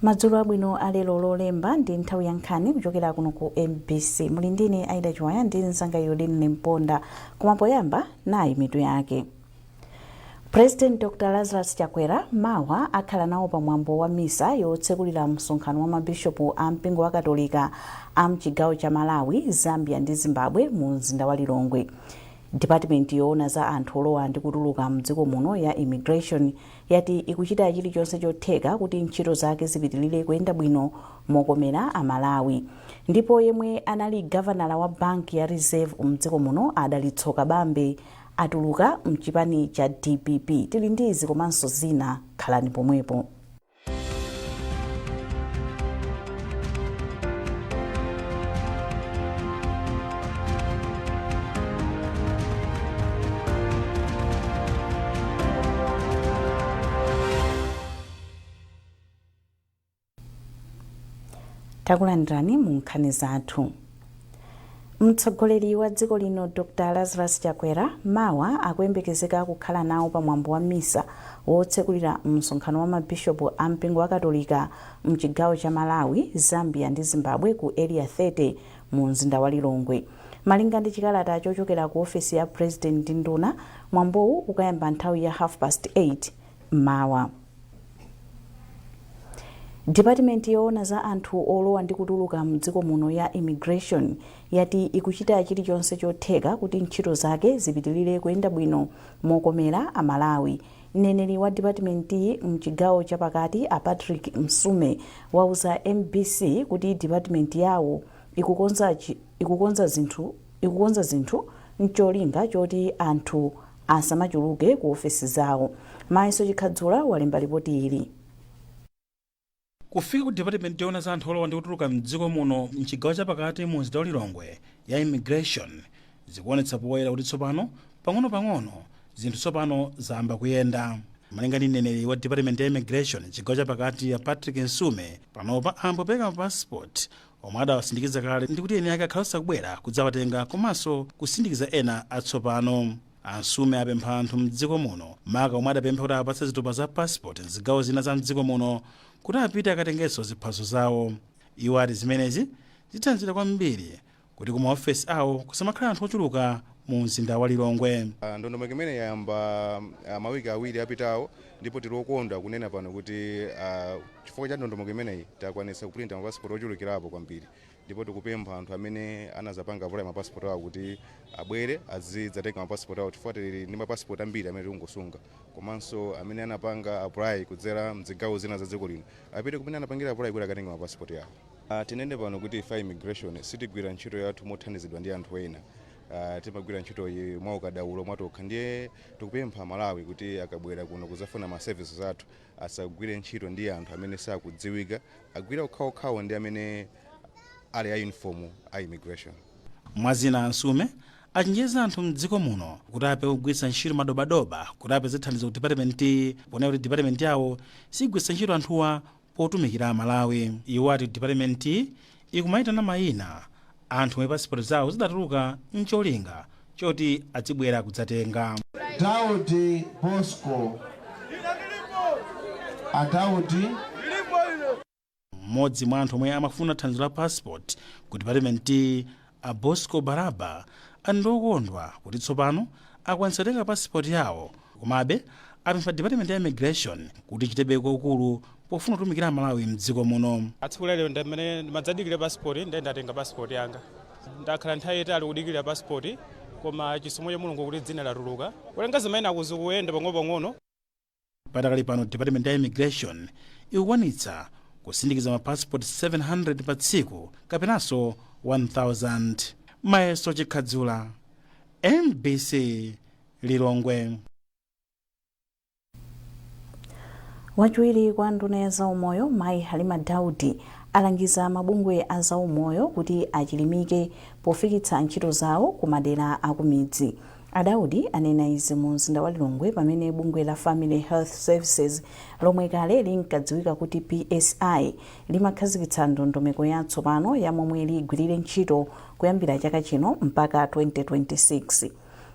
Madzulo abwino alero Lolemba ndi nthawi ya nkhani kuchokera kuno ku MBC. Muli ndine Aida Chiwaya ndi mzanga Yodin Mponda. Koma poyamba, nayi mitu yake. President Dr Lazarus Chakwera mawa akhala nawo pa mwambo wa misa yotsekulira msonkhano wa mabishopu a mpingo wa Katolika a mchigawo cha Malawi, Zambia ndi Zimbabwe mu mzinda wa Lilongwe. Department yoona za anthu olowa ndi kutuluka mdziko muno ya Immigration yati ikuchita chilichonse chotheka kuti ntchito zake zipitilire kuyenda bwino mokomera a Malawi. Ndipo yemwe anali gavanala wa banki ya Reserve mdziko muno a Dalitso Kabambe atuluka mchipani cha DPP. Tili ndi izi komanso zina, khalani pomwepo. Takulandirani mu nkhani zathu. Mtsogoleri wa dziko lino Dr Lazarus Chakwera mawa akuyembekezeka kukhala nawo pa mwambo wa misa wotsekulira msonkhano wa mabishopu a mpingo wa Katolika mchigawo cha Malawi, Zambia ndi Zimbabwe ku Area 30 mu mzinda wa Lilongwe. Malinga ndi chikalata chochokera ku ofesi ya President ndi nduna, mwambowu ukayamba nthawi ya 8:30 mmawa. Dipatimenti yoona za anthu olowa ndi kutuluka mdziko muno ya Immigration yati ikuchita chilichonse chotheka kuti ntchito zake zipitilire kuyenda bwino mokomera a Malawi. Mneneri wa dipatimentiyi mchigawo chapakati a Patrick Msume wauza MBC kuti dipatimenti yawo ikukonza zinthu ncholinga choti anthu asamachuluke ku ofesi zawo. Mayeso Chikhadzula walemba lipoti ili. Kufika ku department yoona za anthu olowa ndi kutuluka mdziko muno mchigawo chapakati mu mzinda wa Lilongwe ya Immigration zikuonetsa poyera kuti tsopano pang'onopang'ono zinthu tsopano zayamba kuyenda. Malinga ndi mneneri wa department ya Immigration mchigawo chapakati a Patrick Nsume, panopa ayamba kupereka mapasipoti omwe adawasindikiza kale ndi kuti eni ake akhala osakubwera kudzawatenga komanso kusindikiza ena atsopano. A Nsume apempha anthu mdziko muno, maka omwe adapempha kuti awapatse zitupa za passport mzigawo zina za mdziko muno, kuti apite akatengenso ziphaso zawo. Iwo ati zimenezi zithandizira kwambiri kuti ku maofesi awo kusamakhale anthu ochuluka mu mzinda wa Lilongwe. Ndondomeko imene yayamba mawiki 2 apitawo, ndipo tili okondwa kunena pano kuti chifukwa cha ndondomeko imeneyi takwanitsa kuprinta mapasipoti ochulukirapo kwambiri, ndipo tikupempha anthu amene anazapanga apply mapasipoti awo kuti abwere azidzatenga mapasipoti awo, chifukwa tili ndi mapasipoti ambiri amene tikungosunga. Komanso amene anapanga apply kudzera mzigawo zina za dziko lino apite kumene anapangira apply kuti akatenge mapasipoti awo. Tinene pano kuti ife a Immigration sitigwira ntchito yathu mothandizidwa ndi anthu ena. Timagwira ntchitoyi mwaukadaulo, mwatokha. Ndiye tikupempha Malawi kuti akabwera kuno kuzafuna ma services athu asagwire ntchito ndi anthu amene sakudziwika, agwire okhaokhawo ndi amene ali a uniform a Immigration. Mwazina, a Nsume achenjeza anthu mdziko muno kuti apewe kugwiritsa ntchito madobadoba kuti apeze thandizo ku department, ponena kuti department yawo sigwiritsa ntchito anthuwa potumikira Amalawi. Iwo ati department ikumayitana mayina anthu omwe pasipoti zawo zidatuluka ncholinga choti adzibwera kudzatenga. Daudi Bosco. A Daudi. Mmodzi mwa anthu omwe amafuna thandizo la passport ku department, a Bosco Baraba, ati ndi okondwa kuti tsopano akwanitsa kutenga passport yawo, komabe apempha department ya Immigration kuti ichitebe kwakukulu pofuna kutumikira Amalawi mdziko muno. Tsiku lalero ndamene ndimadzadikira passport, ndiye ndatenga passport yanga. Ndakhala nthawi yayitali kudikirira passport, koma chisomo cha Mulungu kuti dzina latuluka. Kulengeza mayina kuzikuyenda pang'ono-pang'ono. Patakali pano, department ya Immigration ikukwanitsa kusindikiza ma passport 700 pa tsiku kapenanso 1000. Mayeso Chikhadzula, MBC, Lilongwe. Wachiwiri kwa nduna ya zaumoyo Mayi Halima Daudi alangiza mabungwe a zaumoyo kuti achilimike pofikitsa ntchito zawo ku madera akumidzi. A Daudi anena izi mu mzinda wa Lilongwe pamene bungwe la Family Health Services, lomwe kale linkadziwika kuti PSI, limakhazikitsa ndondomeko yatsopano ya momwe ligwirire ntchito kuyambira chaka chino mpaka 2026.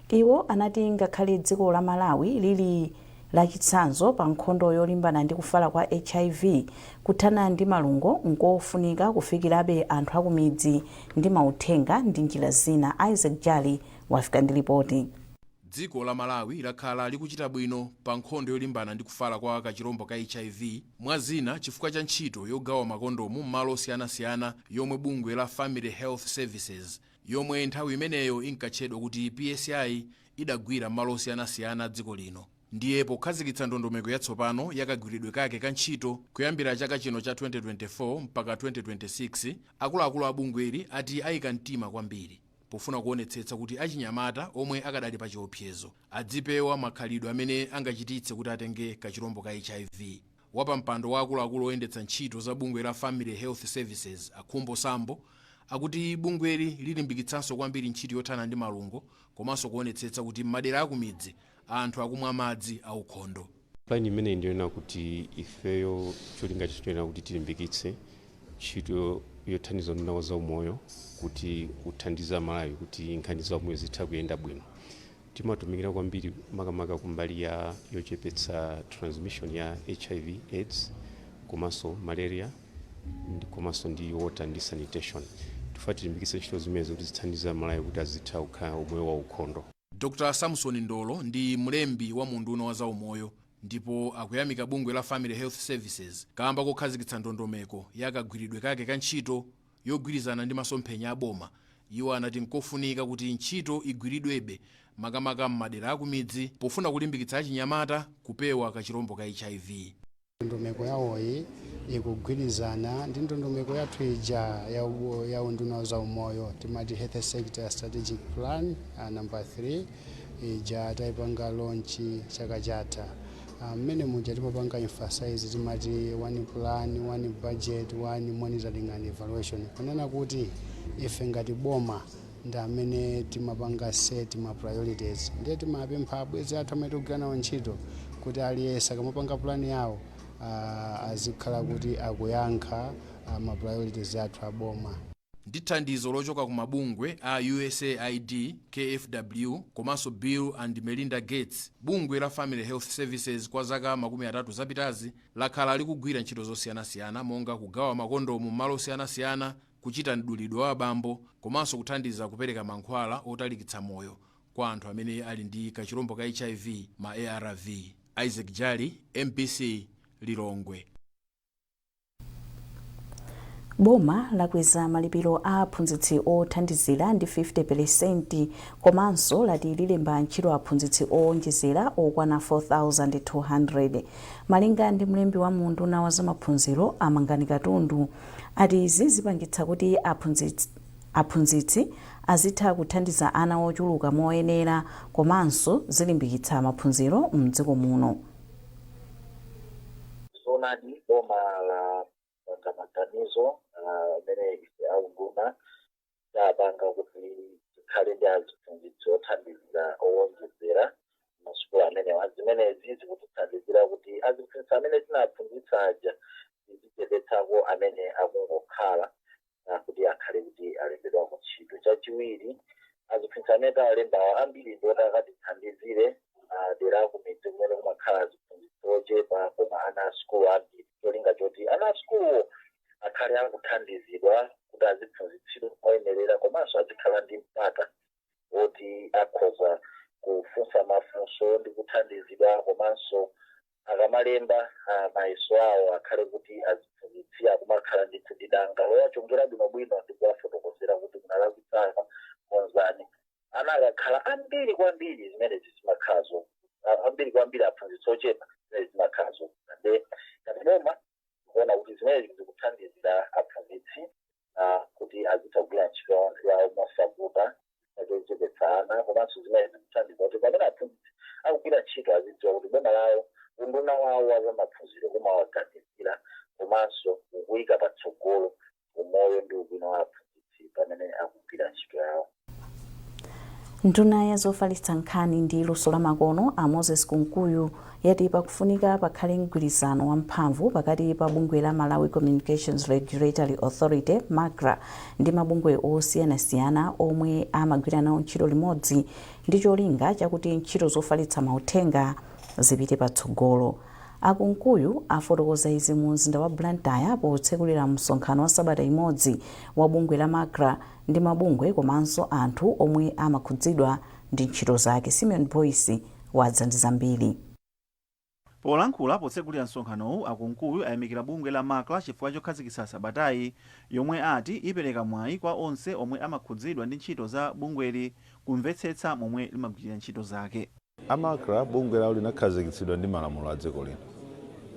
Iwo anati ngakhale dziko la Malawi lili Lachitsanzo, pa nkhondo yolimbana ndi kufala kwa HIV, kuthana ndi malungo, nkofunika kufikirabe anthu akumidzi ndi mauthenga ndi njira zina. Isaac Jali wafika ndi ripoti. Dziko la Malawi lakhala likuchita bwino pa nkhondo yolimbana ndi kufala kwa kachirombo ka HIV, mwa zina chifukwa cha ntchito yogawa makondomu m'malo osiyanasiyana yomwe bungwe la Family Health Services, yomwe nthawi imeneyo inkatchedwa kuti PSI, idagwira m'malo osiyanasiyana dziko lino. Ndiye pokhazikitsa ndondomeko yatsopano yakagwiridwe kake ka ntchito kuyambira chaka chino cha 2024 mpaka 2026, akuluakulu a bungweli ati ayika mtima kwambiri pofuna kuonetsetsa kuti achinyamata omwe akadali pa chiopsezo adzipewa makhalidwe amene angachititse kuti atenge kachirombo ka HIV. Wapampando wa akuluakulu oyendetsa ntchito za bungwe la Family Health Services, Akhumbo Sambo, akuti bungweli lilimbikitsanso kwambiri ntchito yothana ndi malungo komanso kuonetsetsa kuti m'madera akumidzi anthu akumwa madzi aukhondo. Plan imeneyi ndiyona kuti ifeyo cholinga chathu kuti tilimbikitse ntchito yothandiza unduna wa zaumoyo kuti kuthandiza Malawi kuti nkhani za umoyo zitha kuyenda bwino. Timatumikira kwambiri makamaka kumbali ya yochepetsa transmission ya HIV AIDS komanso malaria komanso ndi water ndi sanitation. Tifuna tilimbikitse ntchito zimenezo kuti zithandize Malawi kuti azitha kukhala umoyo wa ukhondo. Dr Samson Ndolo ndi mlembi wa munduna wa zaumoyo ndipo akuyamika bungwe la Family Health Services kamba kokhazikitsa ndondomeko yakagwiridwe kake ka ntchito yogwirizana ndi masomphenya a boma. Iwo anati nkofunika kuti ntchito igwiridwebe makamaka m'madera akumidzi pofuna kulimbikitsa achinyamata kupewa kachirombo ka HIV. Ndondomeko yawoyi ikugwirizana ndi ndondomeko yathu ija ya unduna wa zaumoyo, timati Health Sector Strategic Plan number 3 ija tayipanga launch chaka chatha. Mmene muja timapanga emphasize, timati one plan, one budget, one monitoring and evaluation, kunena kuti ife ngati boma ndi amene timapanga set ma priorities. Ndiye timapempha abwenzi athu amene tikugwira nawo ntchito kuti aliyense akamapanga plan yawo azikhala kuti akuyankha ma priorities athu aboma. Ndi thandizo lochoka ku mabungwe a USAID, KfW komanso Bill and Melinda Gates, bungwe la Family Health Services kwa zaka 30 zapitazi lakhala likugwira ntchito zosiyanasiyana monga kugawa makondomu m'malo osiyanasiyana, kuchita mdulidwe wa abambo komanso kuthandiza kupereka mankhwala otalikitsa moyo kwa anthu amene ali ndi kachirombo ka HIV, ma ARV. Isaac Jali, MBC, Lilongwe. Boma lakweza malipiro a aphunzitsi othandizira ndi 50% komanso lati lilemba ntchito aphunzitsi owonjezera okwana 4200. Malinga ndi mlembi wa munduna wa zamaphunziro, Amangani Katundu, ati izi zipangitsa kuti aphunzitsi azitha kuthandiza ana ochuluka moyenera komanso zilimbikitsa maphunziro mdziko muno. Zoonadi, boma lapanga maganizo amene ife aunduna tapanga kuti tikhale ndi aziphunzitsi othandizira owonjezera masukulu amenewa. Zimenezi zikutithandizira kuti aziphunzitsi amene tinaphunzitsa aja tizichepetsako amene akungokhala kuti akhale kuti alembedwako ntchito. Chachiwiri, aziphunzitsi amene tawalembawa ambiri ndioti akatithandizire dera kumidzi kumene kumakhala aziphunzitsi ochepa koma ana asukulu ambiri, cholinga choti ana asukuluwo akhale akuthandizidwa kuti aziphunzitsidwa moyenerera komanso azikhala ndi mpata woti akhoza kufunsa mafunso ndi kuthandizidwa, komanso akamalemba mayeso awo akhale kuti aziphunzitsi akumakhala ndithu ndi danga lowachongera bwinobwino ndi kuwafotokozera kuti munalakwitsana, konzani. Ana akakhala ambiri kwambiri, zimenezi zimakhala ambiri kwambiri, aphunzitsi ochepa, zimene zimakhala zovuta. Nde ngati boma kuona kuti zimenezi zikuthandizira aphunzitsi kuti azitha kugwira ntchito yawo mosavuta achochepetsa ana, komanso zimene zikuthandiza kuti pamene aphunzitsi akugwira ntchito azidziwa kuti boma lawo, unduna wawo wa zamaphunziro, umawaganizira komanso ukuyika patsogolo umoyo ndi ubwino wa aphunzitsi pamene akugwira ntchito yawo. Nduna ya zofalitsa nkhani ndi luso lamakono, a Moses Kunkuyu, yati pakufunika pakhale mgwirizano wamphamvu pakati pa bungwe la Malawi Communications Regulatory Authority, MACRA, ndi mabungwe osiyanasiyana omwe amagwira nawo ntchito limodzi ndi cholinga chakuti ntchito zofalitsa mauthenga zipite patsogolo. A Kunkuyu afotokoza izi mu mzinda wa Blantyre potsekulira msonkhano wa sabata imodzi wa bungwe la MACRA ndi mabungwe komanso anthu omwe amakhudzidwa ndi ntchito zake. Simeon Boyce wadza ndi zambiri. Polankhula potsekulira msonkhanowu, a Kunkuyu ayamikira bungwe la MACRA chifukwa chokhazikitsa sabatayi, yomwe ati ipereka mwayi kwa onse omwe amakhudzidwa ndi ntchito za bungweli kumvetsetsa momwe limagwirira ntchito zake. A MACRA, bungwe lawo linakhazikitsidwa ndi malamulo a dziko lino.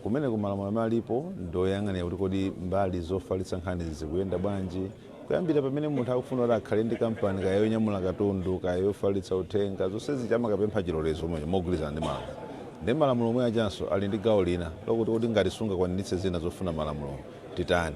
Kumene ku malamulo amene alipo ndoyang'anira kuti kodi mbali zofalitsa nkhani zikuyenda bwanji, kuyambira pamene munthu akufuna kuti akhale ndi kampani, kaya yonyamula katundu, kaya yofalitsa uthenga, zonse zija amakapempha chilolezo momwe mogwirizana ndi malamulo. Ndi malamulo omwe achanso ali ndi gawo lina lokuti kuti ngati sungakwaniritse zina zofuna malamulo, titani?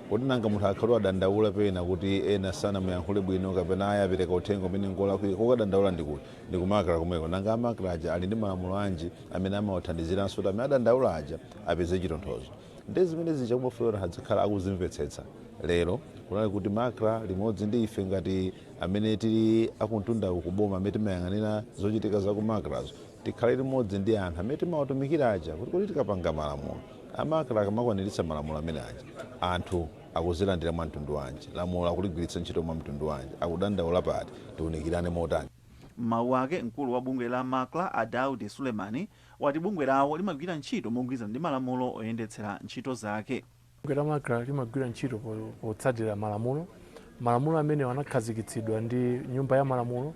Kuti nanga munthu akhale adandaula pena kuti ena sanamuyankhule bwino kapena ayi apereka uthenga umene ngolakwika, kukadandaula ndikuti ndi ku MACRA komweko. Nanga a MACRA aja ali ndi malamulo anji amene amawathandiziranso kuti amene adandaula aja apeze chitonthozo? Ndi zimene zija kumafuna kuti adzakhala akuzimvetsetsa. Lero kunali kuti MACRA limodzi ndi ife ngati amene tili akumtunda kuboma, amene timayang'anira zochitika za ku MACRAzo, tikhale limodzi ndi anthu amene timawatumikira aja kuti tikapanga malamulo, a MACRA akamakwaniritsa malamulo amene aja, anthu akuzilandira mwa mtundu wanji? Lamulo akuligwiritsa ntchito mwa mtundu wanji? Akudandaula pati? Tiunikirane motani? M'mawu ake, mkulu wa bungwe la MACRA a Daudi Sulemani wati bungwe lawo limagwira ntchito mogwirizana ndi malamulo oyendetsera ntchito zake. Bungwe la MACRA limagwira ntchito potsatira malamulo. Malamulo amene anakhazikitsidwa ndi nyumba ya malamulo,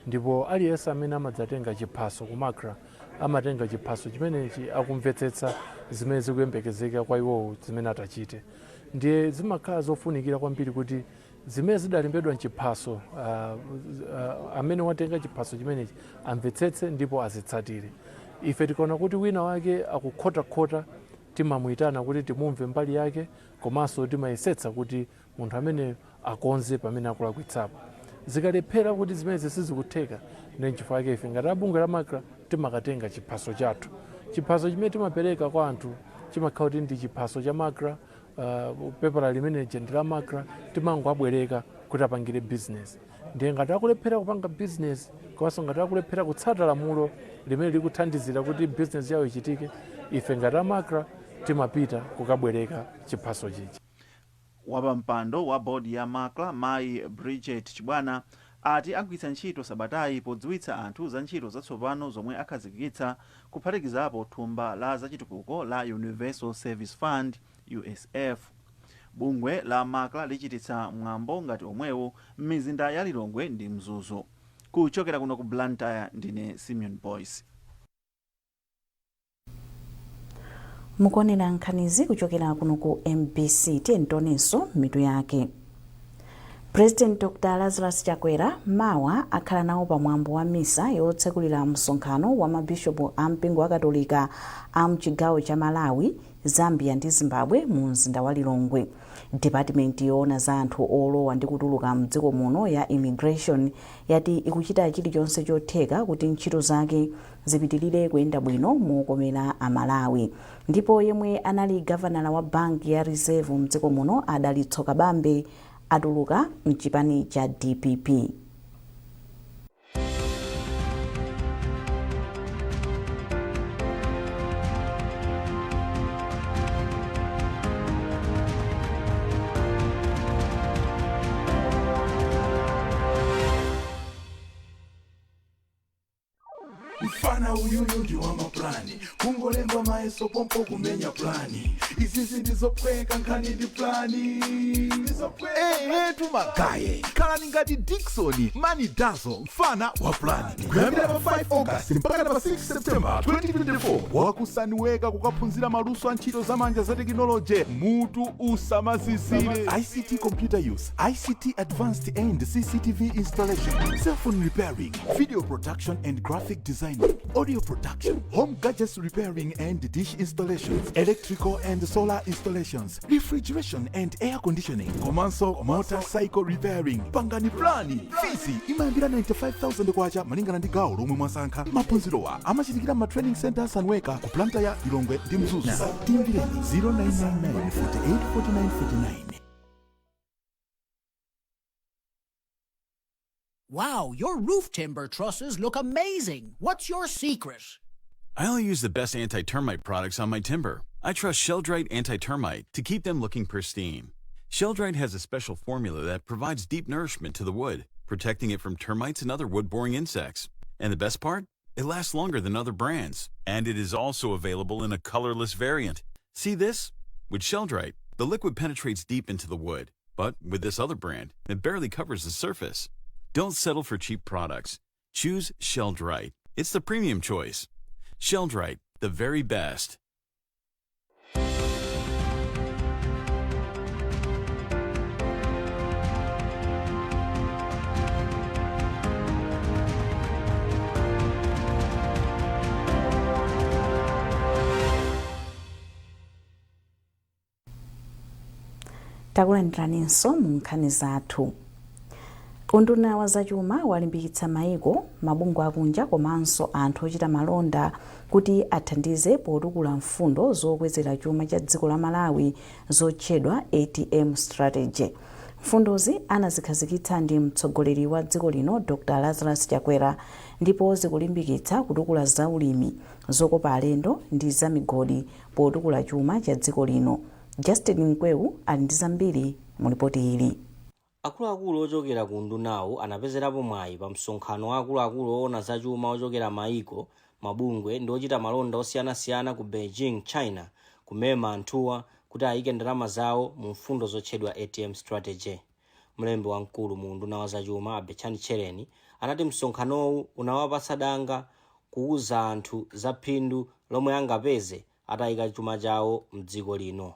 ndipo aliyense amene amadzatenga chiphaso ku MACRA amatenga chiphaso chimenechi akumvetsetsa zimene zikuyembekezeka kwa iwowo, zimene atachite. Ndiye zimakhala zofunikira kwambiri kuti zimene zidalembedwa mchiphaso, amene watenga chiphaso chimenechi amvetsetse ndipo azitsatire. Ife tikaona kuti wina wake akukhotakhota, timamuyitana kuti timumve mbali yake, komanso timayesetsa kuti munthu amene akonze pamene akulakwitsapo. Zikalephera kuti zimenezi sizikutheka, ndi nchifukwa chake ife ngati abungwe la MACRA timakatenga chiphaso chathu. Chiphaso chimene timapereka kwa anthu chimakhala kuti ndi chiphaso cha MACRA, pepala limene ndi la MACRA, timangoabwereka kuti apangire business. Ndiye ngati akulephera kupanga business, komanso ngati akulephera kutsata lamulo limene likuthandizira kuti business yawo ichitike, ife ngati a MACRA timapita kukabwereka chiphaso chija. Wapampando wa bodi ya MACRA, mayi Bridget Chibwana, ati agwiritsa ntchito sabatayi podziwitsa anthu za ntchito zatsopano zomwe akhazikitsa, kuphatikizapo thumba la zachitukuko la Universal Service Fund, USF. Bungwe la MACRA lichititsa mwambo ngati omwewu m'mizinda ya Lilongwe ndi Mzuzu. Kuchokera kuno ku Blantyre, ndine Simeon Boyce. Mukuonera nkhanizi kuchokera kuno ku MBC. Tiyeni tionenso mitu yake. President Dr Lazarus Chakwera mawa akhala nawo pamwambo wa misa yotsekulira msonkhano wa mabishopu a mpingo wa Katolika a mchigawo cha Malawi, Zambia ndi Zimbabwe mu mzinda wa Lilongwe. Department yoona za anthu olowa ndi kutuluka mdziko muno ya Immigration yati ikuchita chilichonse chotheka kuti ntchito zake zipitilire kuyenda bwino mokomera Amalawi. Ndipo yemwe anali gavanala wa banki ya Reserve mdziko muno, a Dalitso Kabambe, atuluka mchipani cha DPP. Mfana uyuyu ndi wamaplani, kungolemba mayeso pompo kumenya plani. Izizi ndizophweka, nkhani ndi plani. Ehetu magaye, khalani ngati Dikson Manidazo, mfana wa plani. Kuyambira pa 5 August mpaka pa 6 September 2024, wakusaniweka kukaphunzira maluso a ntchito zamanja za tekinoloji mutu usamazizire: ICT computer use, ICT advanced and CCTV installation, cellphone repairing, video production and graphic designing, audio production, home gadgets repairing and dish installations, electrical and solar installations, refrigeration and air conditioning, komanso motorcycle repairing. Pangani plani. Fees imayambira 95,000 kwacha malingana ndi gawo lomwe mwasankha. Maphunzirowa amachitikira ma training center Sunweka ku Blantyre, Lilongwe ndi Mzuzu. Timbireni 0999 48 49 49. Wow, your roof timber trusses look amazing. What's your secret? I only use the best anti termite products on my timber. I trust Sheldrite Anti Termite to keep them looking pristine. Sheldrite has a special formula that provides deep nourishment to the wood, protecting it from termites and other wood boring insects. And the best part? It lasts longer than other brands. And it is also available in a colorless variant. See this? With Sheldrite, the liquid penetrates deep into the wood, but with this other brand, it barely covers the surface. Don't settle for cheap products. Choose Sheldrite. It's the premium choice. Sheldrite, the very best. Takulandiraninso mu nkhani zathu. Unduna wa zachuma walimbikitsa maiko, mabungwe akunja komanso anthu ochita malonda kuti athandize potukula mfundo zokwezera chuma cha dziko la Malawi zotchedwa ATM Strategy. Mfundozi anazikhazikitsa ndi mtsogoleri wa dziko lino Dr Lazarus Chakwera ndipo zikulimbikitsa kutukula zaulimi, zokopa alendo ndi zamigodi potukula chuma cha dziko lino. Justin Mkweu ali ndi zambiri mu ripoti ili. Akuluakulu ochokera ku undunawu anapezerapo mwayi pa msonkhano wa akuluakulu oona zachuma ochokera maiko, mabungwe ndi ochita malonda osiyanasiyana ku Beijing, China, kumema anthuwa kuti ayike ndalama zawo mu mfundo zotchedwa ATM Strategy. Mlembi wamkulu mu unduna wa zachuma a Betchani Tchereni anati msonkhanowu unawapatsa danga kuuza anthu za phindu lomwe angapeze atayika chuma chawo mdziko lino.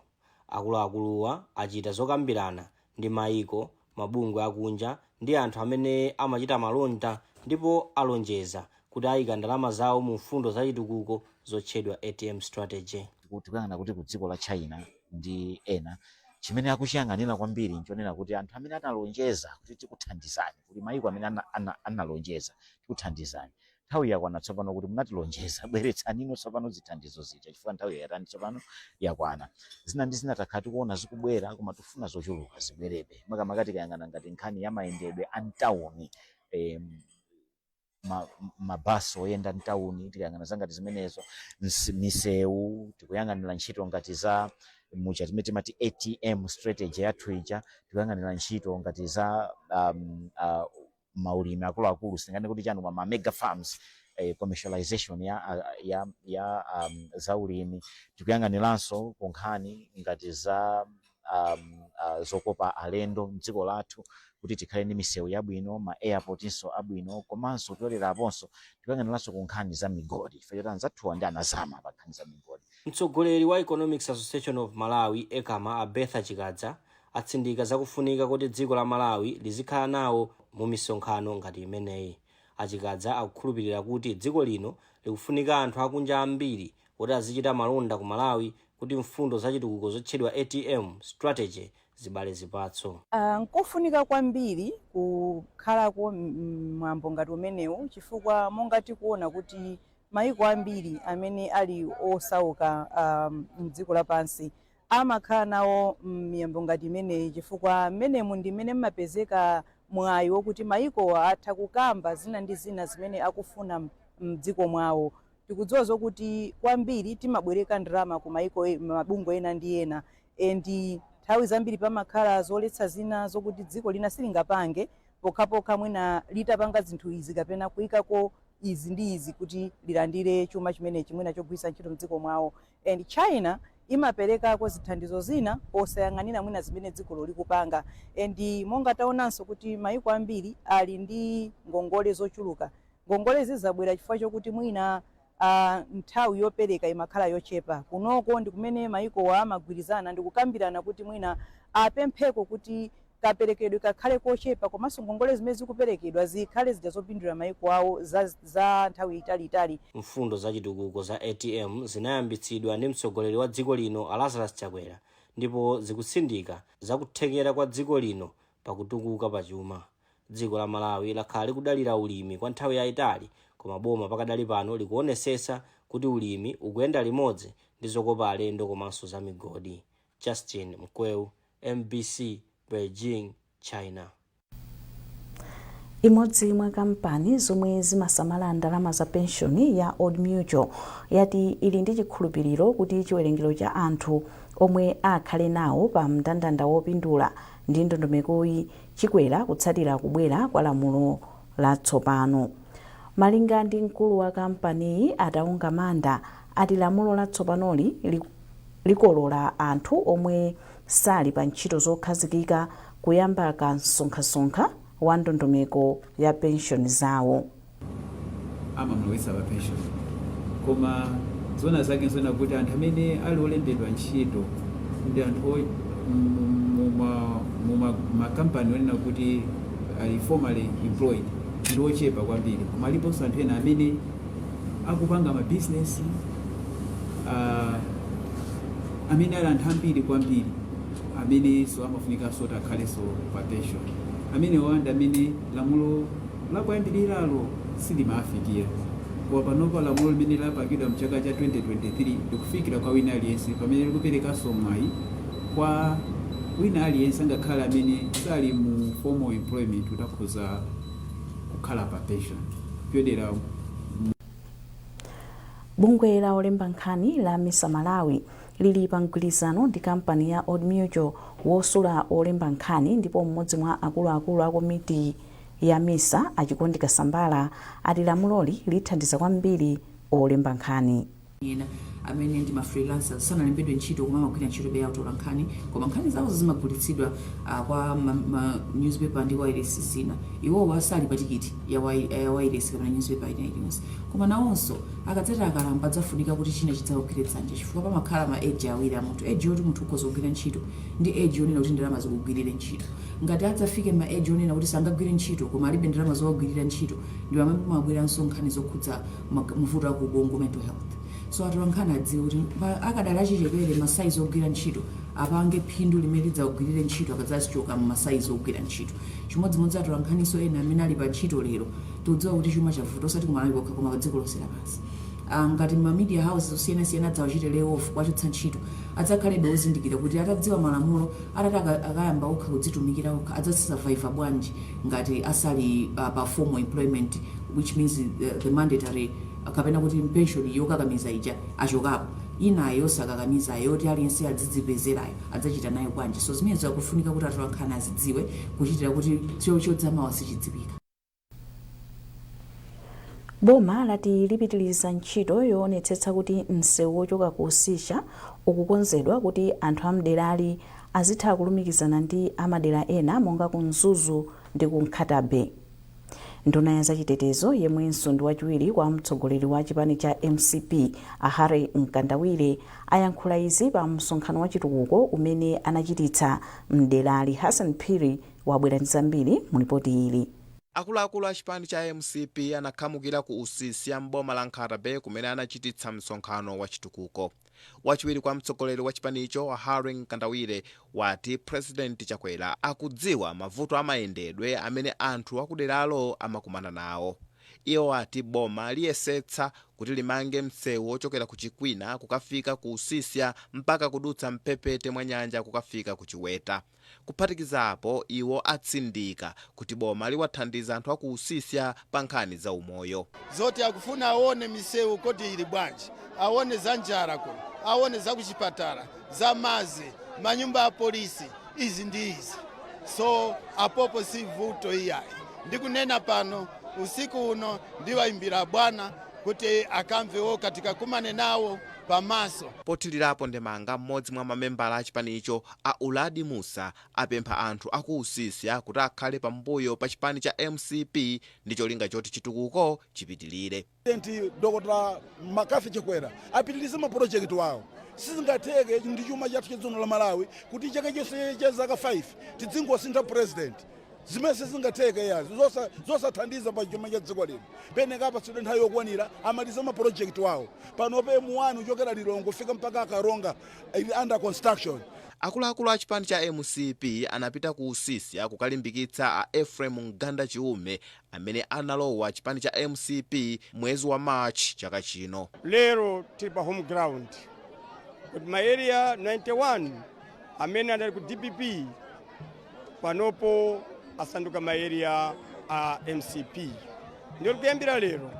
Akuluakuluwa achita zokambirana ndi maiko, mabungwe akunja ndi anthu amene amachita malonda ndipo alonjeza kuti ayika ndalama zawo mu mfundo zachitukuko zotchedwa ATM Strategy. Tikuyang'ana kuti ku dziko la China ndi ena, chimene akuchiyang'anira kwambiri nchonena kuti anthu amene analonjeza kuti tikuthandizani, kuti maiko amene analonjeza tikuthandizani, nthawi yakwana tsopano kuti munatilonjeza, bweretsanino tsopano zithandizo zija, chifukwa nthawi yatani tsopano yakwana. Zina ndi zina takhala tikuona zikubwera, koma tifuna zochuluka zibwerebe, makamaka tikayang'ana ngati nkhani ya mayendedwe a mtawuni, mabasi oyenda mtawuni, tikayang'ana zangati zimenezo, misewu, tikuyang'anira ntchito ngati za muja timene timati ATM Strategy yathu ija, tikuyang'anira ntchito ngati za maulimi akuluakulu, singane kuti chanu, ma mega farms, commercialization ya zaulimi. Tikuyang'aniranso ku nkhani ngati za zokopa alendo mdziko lathu, kuti tikhale ndi misewu yabwino, ma airportinso abwino, komanso kuyoleraponso tikuyang'aniranso ku nkhani za migodi, chifukwa choti anzathuwa ndi anazama pa nkhani za migodi. Mtsogoleri wa Economics Association of Malawi, ECAMA, a Bertha Chikadza, atsindika zakufunika kuti dziko la Malawi lizikhala nawo mu misonkhano ngati imeneyi. Achikadza akukhulupirira kuti dziko lino likufunika anthu akunja ambiri kuti azichita malonda ku Malawi kuti mfundo zachitukuko zotchedwa ATM Strategy zibale zipatso. Nkofunika kwambiri kukhalako mwambo ngati umenewu, chifukwa monga tikuona kuti mayiko ambiri amene ali osauka mdziko lapansi amakhala nawo miyambo ngati imeneyi, chifukwa mmenemu ndi mmene mmapezeka mwayi wokuti mayikowa atha kukamba zina ndi zina zimene akufuna mdziko mwawo. Tikudziwa zokuti kwambiri timabwereka ndalama ku mayiko mabungwe ena ndi ena, and nthawi zambiri pamakhala zoletsa zina zokuti dziko lina silingapange pokhapokha mwina litapanga zinthu izi kapena kuyikako izi ndi izi kuti lilandire chuma chimenechi mwina chogwiritsa ntchito mdziko mwawo. And China imaperekako zithandizo zina posayang'anira mwina zimene dzikolo likupanga. And monga taonanso kuti mayiko ambiri ali ndi ngongole zochuluka, ngongole zizabwera chifukwa chokuti mwina nthawi yopereka imakhala yochepa. Kunoko ndi kumene mayikowa amagwirizana ndi kukambirana kuti mwina apempheko kuti kaperekedwe kakhale kochepa, komanso ngongole zimene zikuperekedwa zikhale zija zopindulira mayiko awo za nthawi italiitali. Mfundo zachitukuko za ATM zinayambitsidwa ndi mtsogoleri wa dziko lino a Lazarus Chakwera ndipo zikutsindika zakuthekera kwa dziko lino pakutukuka pachuma. Dziko la Malawi lakhala likudalira ulimi kwa nthawi yayitali, koma boma pakadali pano likuonesesa kuti ulimi ukuyenda limodzi ndi zokopa alendo komanso za migodi. Justin Mkweu, MBC, Beijing, China. Imodzi mwa kampani zomwe zimasamala ndalama za penshoni ya Old Mutual yati ili ndi chikhulupiriro kuti chiwerengero cha anthu omwe akhale nawo pa mndandanda wopindula ndi ndondomekoyi chikwera kutsatira kubwera kwa lamulo latsopano. Malinga ndi mkulu wa kampaniyi, Ataunga Manda, ati lamulo latsopanoli likolola anthu omwe sali pa ntchito zokhazikika kuyamba kasonkhasonkha wa ndondomeko ya penshoni zawo. Amamulowetsa pa pension, koma zona zake nzona kuti anthu amene ali olembedwa ntchito ndi anthu makampani onena kuti ali formally employed ndi ochepa kwambiri, koma aliponso anthu ena amene akupanga mabizinesi, amene ali anthu ambiri kwambiri amenenso amafunikanso kuti akhalenso pa pension. Amenewa ndi amene lamulo lakuyambiriralo silimafikira, koma panopa lamulo limene lapangidwa mchaka cha 2023 likufikira kwa wina aliyense, pamene likuperekanso mwayi kwa wina aliyense, angakhale amene sali mu formal employment, kuti akhoza kukhala pa pension pyodera. Bungwe la olemba nkhani la MISA Malawi lili pa mgwirizano ndi kampani ya Old Mutual wosula olemba nkhani, ndipo mmodzi mwa akuluakulu a komiti ya MISA, Achikondi Kasambala, ati lamuloli lithandiza kwambiri olemba nkhani. Ena amene ndi ma freelancers sanalembedwe ntchito koma amagwira ntchito ya utola nkhani, koma nkhani zawo zimagulitsidwa kwa ma newspaper ndi wireless zina. Iwowa sali pa tikiti ya wireless kapena newspaper ina iliyonse, koma nawonso akadzati akalamba adzafunika kuti china chidzawagwire dzanja, chifukwa pamakhala ma age awiri a munthu: age yoti munthu ukhoza kugwira ntchito ndi age yonena kuti ndalama zikugwirire ntchito. Ngati adzafike ma age onena kuti sangagwire ntchito koma alibe ndalama zowagwirira ntchito, ndi pamene pamabweranso nkhani zokhudza mavuto aku ubongo, mental health. So atola nkhani adziwe kuti akadali achichepere, ma size ogwira ntchito, apange phindu limene lidzawagwirire ntchito akadzachoka mu ma size ogwira ntchito. Chimodzimodzi atola nkhaniso ena amene ali pa ntchito lero, tikudziwa kuti chuma chavuta, osati kumalawi kokha koma pa dziko lonse lapansi. Ngati ma media houses osiyanasiyana adzawachite lay off, kuwachotsa ntchito, adzakhalebe ozindikira kuti atadziwa malamulo, atati akayamba okha kudzitumikira okha, adzasurvive bwanji ngati asali pa formal employment, which means the mandatory kapena kuti pension yokakamiza ija achokapo, inayo yosakakamizayo yoti aliyense adzidzipezerayo adzachita nayo bwanji? So zimenezo akufunika kuti atola nkhani azidziwe, kuchitira kuti chodzamawa sichidziwika. Boma lati lipitiriza ntchito yoonetsetsa kuti msewu wochoka ku Usisya ukukonzedwa kuti anthu amderali azitha kulumikizana ndi amadera ena monga ku Mzuzu ndi ku Nkhata Bay. Nduna ya zachitetezo yemwenso ndi wachiwiri kwa mtsogoleri wa chipani cha MCP, a Harry Mkandawire, ayankhula izi pa msonkhano wa chitukuko umene anachititsa mderali. Hassan Phiri wabwera ndi zambiri mu ripoti ili. Akuluakulu a chipani cha MCP anakhamukira ku Usisya m'boma la Nkhata Bay kumene anachititsa msonkhano wa chitukuko. Wachiwiri kwa mtsogoleri wa chipanicho, Harry Mkandawire, wati President Chakwera akudziwa mavuto amayendedwe amene anthu akuderalo amakumana nawo. Iwo ati boma liyesetsa kuti limange msewu wochokera ku Chikwina kukafika ku Usisya mpaka kudutsa mphepete mwa nyanja kukafika ku Chiweta. Kuphatikizapo, iwo atsindika kuti boma liwathandiza anthu aku Usisya pa nkhani za umoyo. Zoti akufuna aone misewu kodi ili bwanji, aone za njala kuno, aone za kuchipatala, za mazi, manyumba a polisi, izi ndi izi. So apopo si vuto iyayi. Ndikunena pano, usiku uno ndiwayimbira bwana kuti akamvewo tikakumane nawo pamaso. Pothirirapo ndemanga, mmodzi mwa mamembala a chipanicho, a Uladi Musa, apempha anthu aku Usisya kuti akhale pambuyo pa chipani cha MCP ndi cholinga choti chitukuko chipitilire. President Dr McCarthy Chakwera apitirize mapulojekiti wawo. Sizingatheke ndi chuma chathu cha dziko la Malawi kuti chaka chonse cha zaka 5 tidzingosintha president. Zimene sizingatheke yazi, zosathandiza pa chuma cha dziko lino. Pene apatsidwe nthawi yokwanira amalize mapulojekiti wawo. Pano pe M1 kuchokera Lilongwe kufika mpaka Karonga ili under construction. Akuluakulu a chipani cha MCP anapita ku Usisya kukalimbikitsa a Ephraim Mganda Chiume amene analowa chipani cha MCP mwezi wa March chaka chino. Lero tili pa home ground kuti ma area 91 amene anali ku DPP panopo asanduka ma area a A MCP ndiye kuyambira lero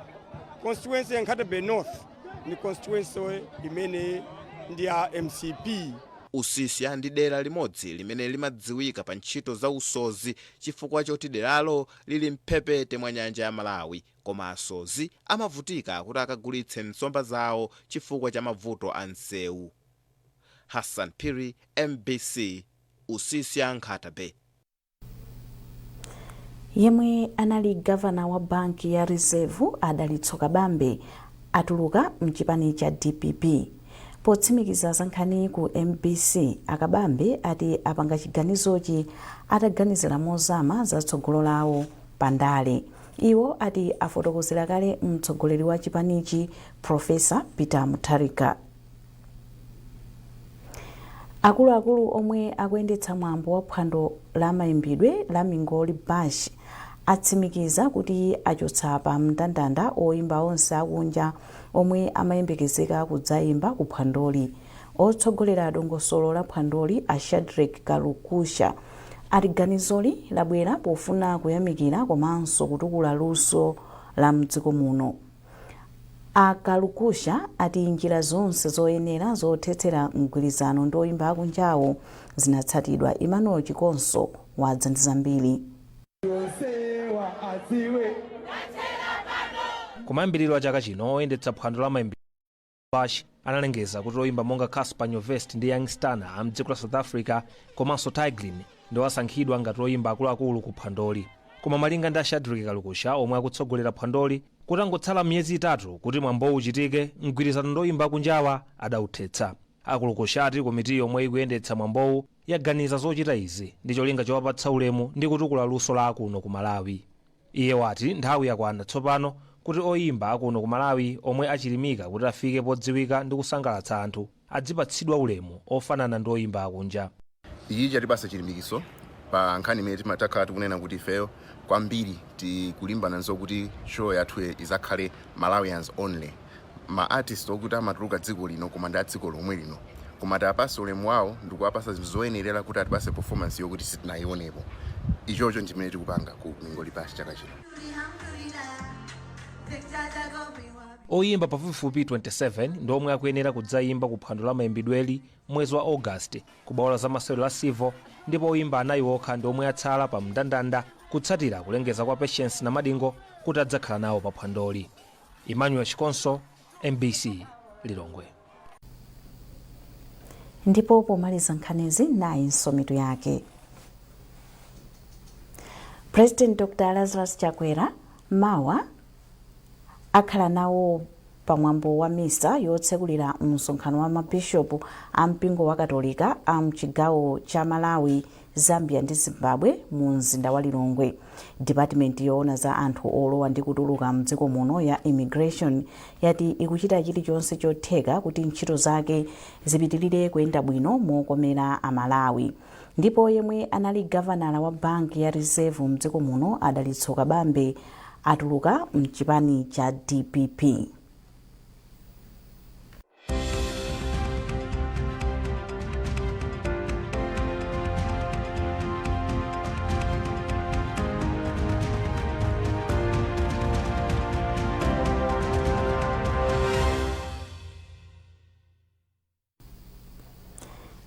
constituency ya Nkhata Bay North ni constituency imene ndi ya MCP. Usisya ndi dera limodzi limene limadziwika pa ntchito za usodzi chifukwa choti deralo lili mphepete mwa nyanja ya Malawi, koma asodzi amavutika kuti akagulitse nsomba zawo chifukwa cha mavuto a msewu. Hassan Phiri, MBC, Usisya, Nkhata Bay. Yemwe anali gavana wa banki ya Reserve, a Dalitso Kabambe, atuluka mchipani cha DPP. Potsimikiza za nkhani ku MBC, a Kabambe ati apanga chiganizochi ataganizira mozama za tsogolo lawo pandale. Iwo ati afotokozera kale mtsogoleri wa chipanichi, Profesa Peter Mutharika. Akuluakulu omwe akuyendetsa mwambo wa phwando la mayimbidwe la Mingoli Bash atsimikiza kuti achotsa pa mndandanda oyimba onse akunja omwe amayembekezeka kudzayimba ku phwandoli. Otsogolera dongosolo la phwandoli, a Shadrick Kalukusha, ati ganizoli labwera pofuna kuyamikira komanso kutukula luso la mdziko muno. A Kalukusha ati njira zonse zoyenera zothetsera mgwirizano ndi oyimba akunjawo zinatsatidwa. Emmanuel Chikonso wadza ndi zambiri. Kumayambiriro a chaka chino, oyendetsa phwando la mayimbidwe Bash analengeza kuti oyimba monga Cassper Nyovest ndi Young Stunna a mdziko la South Africa komanso Tay Grin ndiwo asankhidwa ngati oyimba akuluakulu ku phwandoli. Koma malinga ndi a Shadrick Kalukusha omwe akutsogolera phwandoli, kutangotsala miyezi 3 kuti mwambowu uchitike, mgwirizano ndi oyimba akunjawa adawuthetsa. A Kalukusha ati komiti yomwe ikuyendetsa mwambowu yaganiza zochita izi ndi cholinga chowapatsa ulemu ndi kutukula luso la akuno ku Malawi. Iye wati nthawi yakwana tsopano kuti oyimba akuno ku Malawi omwe achilimika kuti afike podziwika ndi kusangalatsa anthu adzipatsidwa ulemu ofanana ndi oyimba akunja. Ichi chatipasa chilimbikiso pa nkhani imene timatakhala tikunena kuti ifeyo kwambiri tikulimbana nzokuti show yathu izakhale Malawians only, ma artist okuti amatuluka dziko lino koma ndi a dziko lomwe lino, koma tiapase ulemu wawo ndikuwapasa zinthu zoyenerera kuti atipase performance yokuti sitinayionepo. Ichocho ndimene tikupanga ku Mingoli Bash chaka chino. Oyimba pafupifupi 27 ndi omwe akuyenera kudzayimba ku phwando la mayimbidweli mwezi wa August ku bwalo la zamasewero la Civo, ndipo oyimba anayi okha ndi omwe atsala pa mndandanda kutsatira kulengeza kwa Patience Namadingo kuti adzakhala nawo pa phwandoli. Emmanuel Chikonso, MBC, Lilongwe. Ndipo pomaliza nkhanizi, nayinso mitu yake. President Dr Lazarus Chakwera mawa akhala nawo pamwambo wa misa yotsekulira msonkhano wa mabishopu a mpingo wa Katolika a mchigawo cha Malawi, Zambia ndi Zimbabwe mu mzinda wa Lilongwe. Department yoona za anthu olowa ndi kutuluka mdziko muno ya Immigration yati ikuchita chilichonse chotheka kuti ntchito zake zipitirire kuyenda bwino mokomera Amalawi. Ndipo yemwe anali gavanala wa banki ya Reserve mdziko muno, a Dalitso Kabambe, atuluka mchipani cha DPP.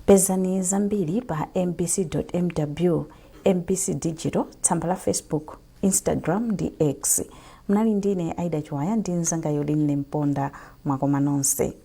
Pezani zambiri pa mbc.mw, MBC Digital, tsamba la Facebook, Instagram ndi X. Mnali ndine Aida Chiwaya ndi mzanga Yolinne Mponda. Mwakoma nonse.